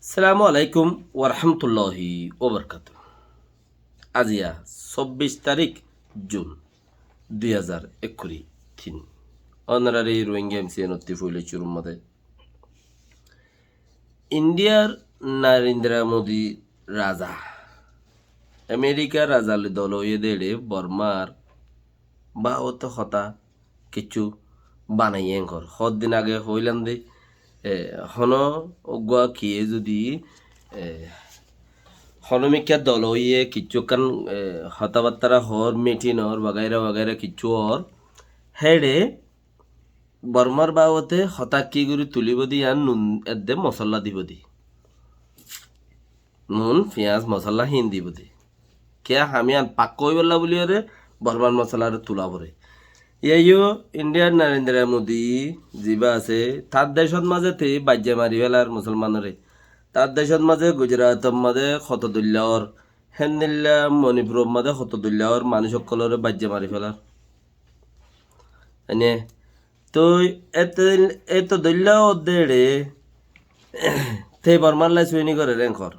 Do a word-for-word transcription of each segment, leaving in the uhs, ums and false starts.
Assalamu alaikum warahmatulláhi wabarakátuhu. Aziya sobbic tarík Jun dui házar ekkuri tin. Ónorari Rohingya M C N ottí foila cúrur mazé Indiyar Narendra Modi raza, Amerikar razaloi dol óiye dé eçé Bormar babote hotá kiccú banaiyé enkor. Hoddin age hoilam dé, e, hono uggúa kiyé zudi, e, hono mikká dol óiye kiccú ekkán, e, hotábattára hoór, mitin ór, wagaira wagaira kiccú ór, héçe Bormar babote hotá ki gorí tulibó dé yián nun edde mosolla dibó dé. Nun, fiyas, mosolla híin dibó dé. Kiyá ham yián pakka óibolla buliyóre Bormar mosollaré tula foré. Yíaiyó Indiyar Narendra Modi zibá asé, tar decót mazé te baijja mari félar musolmanoré. Tar decót mazé Gujarator mazé hoto dóilla ór, héndilla Monipuror mazé hoto dóilla ór manúic ókkolóre baijja mari félar. Ene, toi ete, eto dóilla ódde eçé, te Bormar lai suini gorer enkor.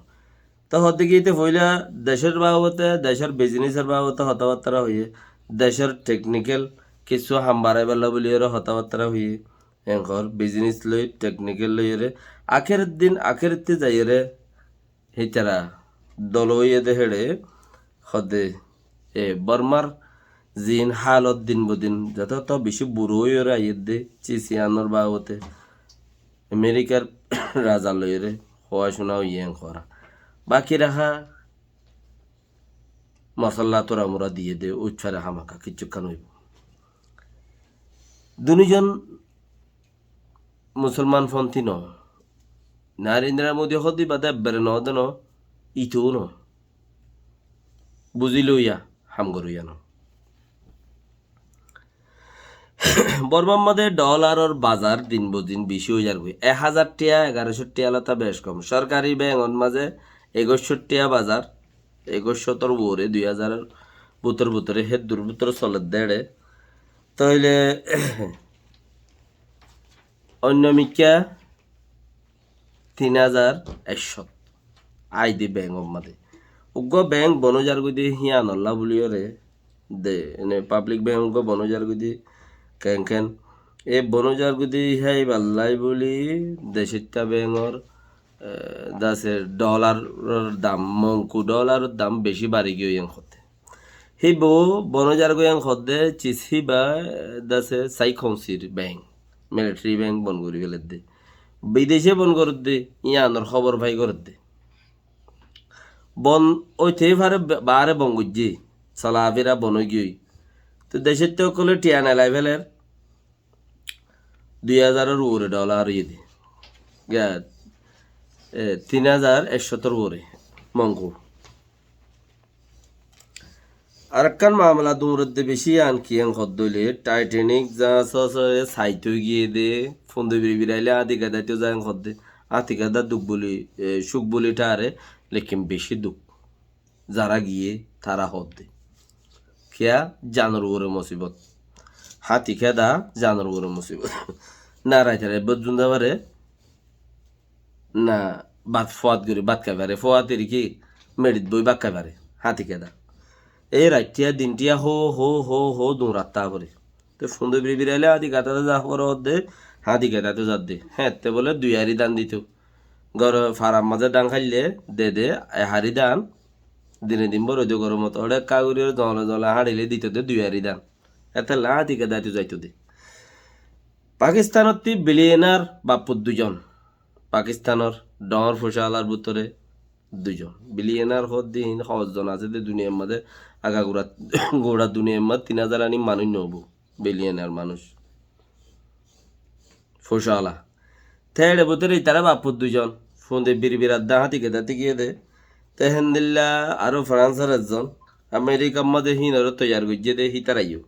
Toi hoddé ki te foila decór babote, decór bizinisor babote hotábattára hoiyé, decór teknikal kissú ham baraibálla buliyóre hotábattára hoiyé, enkor bizinis loi, teknikal loiyóre, akér din, akérottí zaiyóre, hítara dol óiye dé héçe hoddé, e, Bormar ziín hálot din bodin zetóto bicí buro óiyoré aiyér dé, cis yiánor babote Amerikar raza loiyóre hoóa cúna óiye enkora. Baki raká mosolla tura mura diyé dé, uçfare hámaka kiccú ekkán óibo. Dunúzon musolman fonti no. Narendra Modi hoddé ibá dé ebbere no dé no, itou no. Buzí loiya ham goróiya no. Bormar mazé dholaror bazar din bodin bicí ói zargoi. Ek házar tiya, egarocó tiya lóta bec kom. Sorkari bengor mazé ekuicó tiya bazar, ekuicótor uore, dui házaror bútor bútore, héddur bútore soler dé eçé. Tóile oinno mikká tin házar ekcót ai dé bengor mazé. Uggúa beng bon ói zargoi dé híanolla buliyóre dé, ene, pablik beng uggúa bon ói zargoi dé, ken ken. E bon ói zargoi dé híaiballái buli decóitta bengor, e, dase dholaror dam, mongku dholaror dam bicí bari giyói en hoté. Híba bon ói zargoi en hoddé, cis híba, e, dase sai kounsir beng, militari beng bon gorí félaidde. Bidece bon gorédde, yíanor hóbor fai gorédde. Bon óite fare, ba-, baáre bon goijjé, solafira bon ói giyói. Toi decóitta ókkole thiañ elai féler, dui házaror uore dholar óiye dé. Giya, e, tin házar ekcótor uore mongku. Arekkán mamela duñredde bicí, yián ki en hoddé óile, Titanic zaáñsore saitó giyé dé, funde biri biraile áñti kedaitó za en hoddé. Áñti keda duk buli, e, cúk buli tháre, lekin bicí duk. Zará giyé tará hoddé. Kiyá? Zanor uore musibot. Háñti keda zanor uore musibot. Na raitare bót zunda fare, na bát fóat gorí bát hái fare. Fóat eri ki? Meçit boi bát hái fare. Háñti keda. Ei raittiya dinttiya hó, hó, hó, hó duñrattá fore. Te funde biri biraile áñti kedaitó za fore hoddé, háñti kedaitó zadde. Héñtte bole dui ari dan dito. Goro farar mazé dan háille de de, e hari dan, dine din bór óide goromot. Óre ekka gori zole zole háñçile dito de dui ari dan. Etolla áñti kedaitó zaito de. Pakistanottí billionaire baf-fut duizon. Pakistanor dhoóñr fushalar bútore duizon. Billionaire hoddé hín hozzon asé de duniyar mazé, aga gura, gura duniyar mazé tin házar ani manúic no óibo. Billionaire manúic. Fushala. Te eçe bútore itará baf-fut duizon. Funde biri biradde háñti kedaitó giyé de. Te héndilla aró Fransor ezzon. Amerikar mazé híinore toiyar goijjé de hítaraiyo.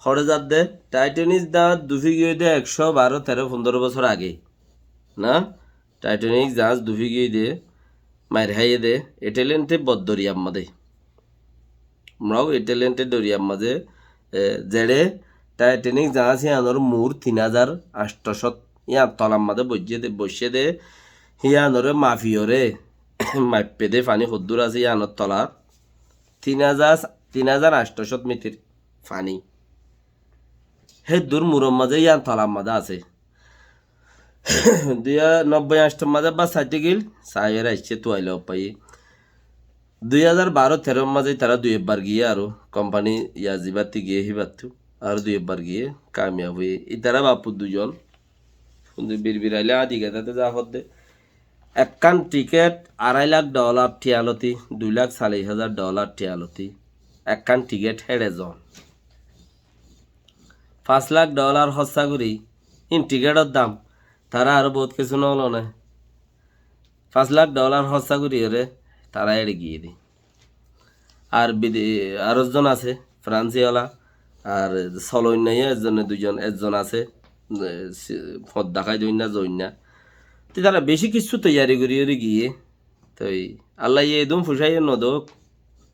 Hore zadde, Titanic zaáñs dufi giyé de ekcó baró teró fundoro bosór age. Na? Titanic zaáñs dufi giyé de, mair háiye de, Italiante bor doriyar mazé. Mrau Italiante doriyar mazé, e, zeçé Titanic zaáñs yíanor mur tin házar añctocót, yían tolar mazé boiccé de, boiccé de, Híanoré mafiyoré maippé dé faní hoddúr asé híanor tolat. Tin házar, tin házar añctó cót mitir faní. Héddúr muror mazé hían tolar mazé asé. Dui házar nobboi añctór mazé ebbár saitó gil, saiyóre aiccé tuaile óppaiyé. Dui házar baró teror mazé itará dui ebbar giyé aró, kompaní ya zibátti giyé híbattu, aró dui ebbar giyé, kamiyab óiye. Itará bafut duizon, Hundu birbirailé adi gedáte za hoódde. Ekkán tikét arai lak dholar thiya loti, dui lak salic házar dholar thiya loti. Ekkán tikét héçe zon. Fañs lak dholar hóssa gorí, ín tikétor dam, tará aró bout kessú no lone. Fañs lak dholar hóssa goríyoré tará héçe giyé dé. Ar bide-, ar ekzon asé, Fransiyala, ar soloinna yó ekzone duizon, ekzon asé, e, si-, fot dakai doinna, zoinna. Te tara beci kissú toiyari gori gori giyé. Toi Allaye edún fucá yó no douk,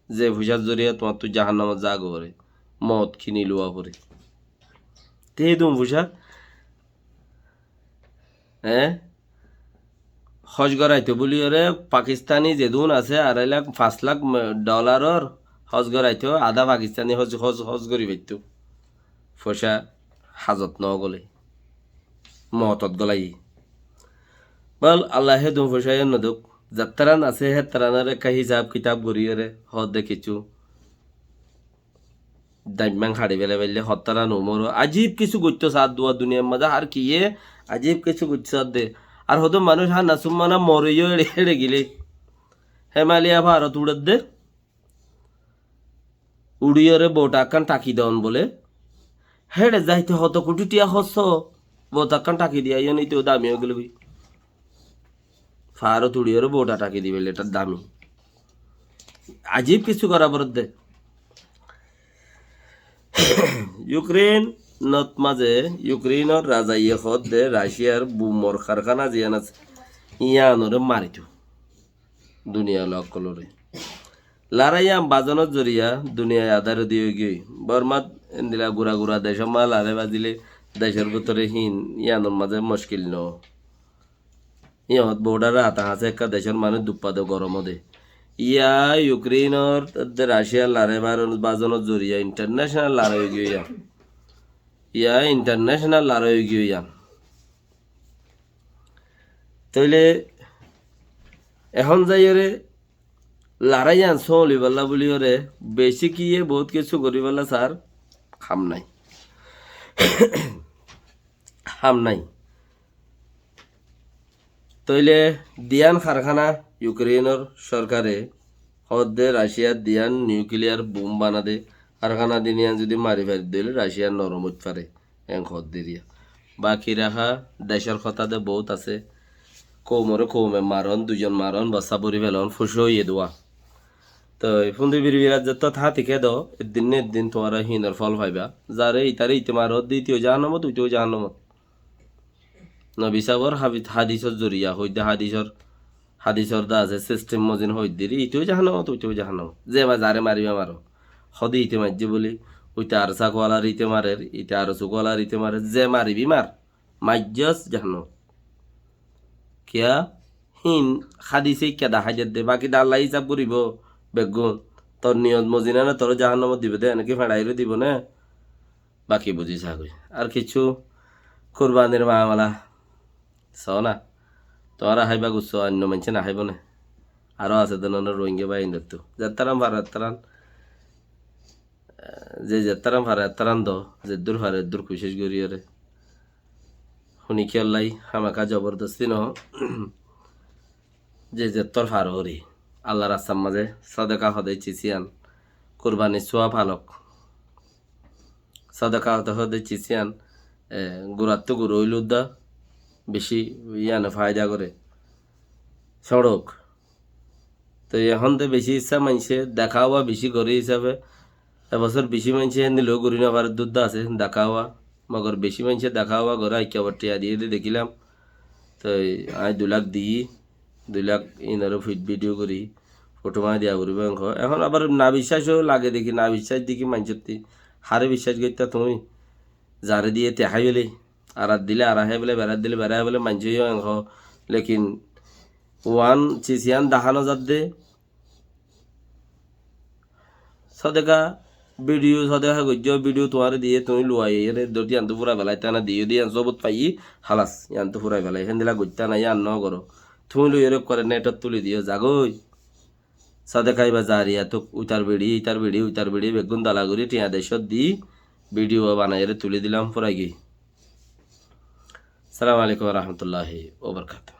ze fucár zoriya tuáñttu jahannamot za gore, mot kini luwa fore. Te edún fucá, e? Hoj goraito buliyóre Pakistani zedún asé, arai lak, fañs lak m-, dholaror hoj goraito, adá Pakistani hoj, hoj, hoj gori faitto. Foicá hazot no gole. Motot golai. Bol, Allah hedún foicá yó no douk. Zettáran asé, hettáranor ekká hisab kitab goriyóre, hoódde kissú. Daimmán haçi félai faille hottára no moro. Ajib kissú goittó saádde duniyar mazé, ar kiyé ajib kissú goittó saádde. Ar hodó manúic hána summana moreyó éçe, éçe gilé. Hemaliya faárot uçedde. Uçiyóre bouta ekkán thaki don bóle. Héçe zaite hoto kuthi thiya hossó, bouta ekkán thaki diya, iyán ite dami óigilói. Faárot uçiyóre bouta thaki dibaillé, etar dami. Ajib kissú gora foredde. Yukrenot mazé, Yukrenor razaye hoódde Raciyar bumor karkána ziyán asé, yíanoré marito. Duniyala ókkolóre. Larai yían bazonor zoriya duniyai adár di óigiyoi. Bormat endila gura gura decót larai bazile decór bútore hín yíanor mazé muckil no. Yían bodhar ata asé ekká decór manúic duppa de goromot de. Yá Yukrenor de Raciyar larai bazonor zoriya intarnecenal larai óigiyoi yían. Yá intarnecenal larai óigiyoi yían. Tóile ehón zaiyóre larai yían sómolibálla buliyóre beci kiyé bout kissú goribálla sar ham nái. Ham nái. Tóile diyán karkána Yukrenor sorkare hoódde Raciyar diyán niukiliyar bum banade karkána din yían zudi mari fari dóile Raciya norom óit fare. Eén hoódde riya. Baki raká decór hotá de bout asé. Koumoré koume maron, duizon maron, bossá bóri felon, fucó óiye dé. Toi fúndi birbirat zettót háñti kédo, eddin né eddin tuáñra hínor fol faiba. Zaré itaré ite maro, de ite ó jahannamot, uite ó jahannamot. Nobi sábor habi-, hadisor zoriya, hoidde hadisor Hadisor de asé, sistem mozin hoiddír, ite ó jahannamot, uite ó jahannamot. Ze ma-, zaré mariba maro. Hode ite maijjé buli, uite ar sak walar ite marer, ite ar suk walar ite marer, ze maribi mar, maijjós jahannamot. Kiyá? Hín hadise ikká dahái dedde, baki de Allah hisab goribo, beggún. Tor niyot mozin ane toré jahannamot dibo de, eneki feçairé dibo né? Baki buzi sagoi. Ar kissú kurbanir mamala. Só na. Tuáñra háiba gussó, oinno maincé no háibo né? Aró asé de nono Rohingya báiyaindóttu. Zettaran faro ettaran, eh, ze zettaran faro ettaran do, zeddur faro eddur kucíc goríyore. Huni kiyóllai hámaka zobordosti no. Ze zettór faro óri. Allar rastar mazé sodeka hodé cis yían. Kurbanir suwab halok. Sodeka hodé hodé cis yían, e, gurattú gura óiludda beci yíane faida goré. Sóñçok. Toi ehón de beci issá maincé dekawa beci goré hísabe, e bosór beci maincé héndilla gorí no fare dudda asé dekawa. Mogor beci maincé dekawa goré, aikká bar thiya diyé de dekílam. Toi aññí dui lak diyí, dui lak inoré fit bidiyo gorí, foto mara diya foribo enko. Ehón abar na biccác ó lage deki, na biccác deki maincótti. Haré biccác goittá tuñí? Zaré diyé te hái fele, arat dile ara hái fele, berat dile bera hái fele, maincé yó enko. Lekin Uán sis yián dahá no zadde. Sodeka, bidiyó sodeka goijjó, bidiyó tuáñre diyé, tuñí luwai ere dóti yiántu furai felai tana diyó de yián sobut faiyí, halas, yiántu furai felai, héndilla goittá na, yián no goró. Tuñí loi ere kore netot tuli diyó, zagói. Sodeka iba zariya tuk, uitar bidi, uitar bidi, uitar bidi, beggún dala gorí, tiañ decót di, bidiyó banai ere tuli dilam, furai giyói. Assalamu alaikum wa rahmatullahi wa barakatuhu.